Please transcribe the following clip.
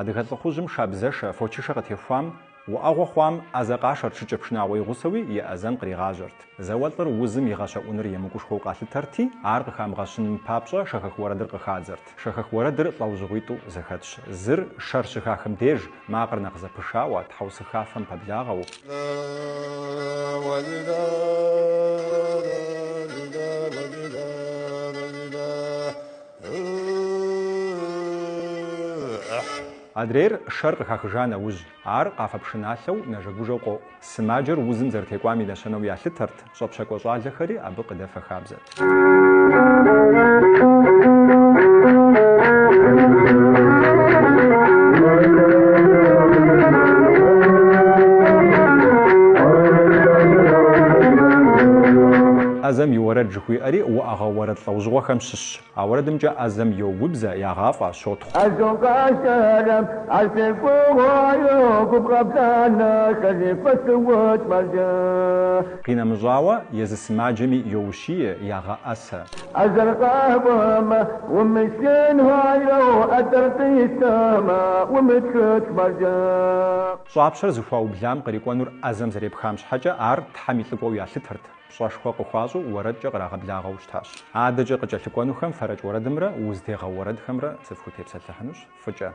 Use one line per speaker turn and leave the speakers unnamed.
Адыгэ лӏыхъужьым шабзэшэ, фочышэ къытехуам, уӏэгъуэ хъуам ӏэзэ къашэрт шыкӏэпшынауэ и гъусэуи еӏэзэн къригъажьэрт. Зауэлӏыр узым игъэщэӏуныр емыкӏушхуэу къалъытэрти, ар къыхамыгъэщыным папщӏэ шэхэх уэрэдыр къыхадзэрт. Шэхэх уэрэдыр лӏэужьыгъуитӏу зэхэтщ. Зыр шэр щыхахым деж, макъыр нэхъ зэпышауэ, тхьэусыхафэм пэблагъэу. Адрейр шэр къыхахыжа нэужь, ар къафэ пшыналъэу нэжэгужэу къоӏу. Сымаджэр узым зэрытекӏуам и нэщэнэу ялъытэрт, щӏэпщакӏуэ щӏалэхэри абы къыдэфэ хабзэт. ӏэзэм и уэрэд жыхуиӏэри уӏэгъэ уэрэд лӏэужьыгъуэхэм щыщщ. А уэрэдымкӏэ ӏэзэм йоубзэ, ягъафӏэ, щотхъу. Къинэмыщӏауэ, езы сымаджэми йоущие, ягъэӏэсэ. Щӏапщэр зыхуаублам кърикӏуэнур ӏэзэм зэрепхам щхьэкӏэ ар Тхьэм и лӏыкӏуэу ялъытэрт. Пщӏэшхуэ къыхуащӏу уэрэдкӏэ кърагъэблагъэу щытащ. Адэкӏэ къыкӏэлъыкӏуэнухэм фэрэкӏ уэрэдымрэ уздегъэу уэрэдхэмрэ сыфхутепсэлъыхьынущ фӏыкӏэ.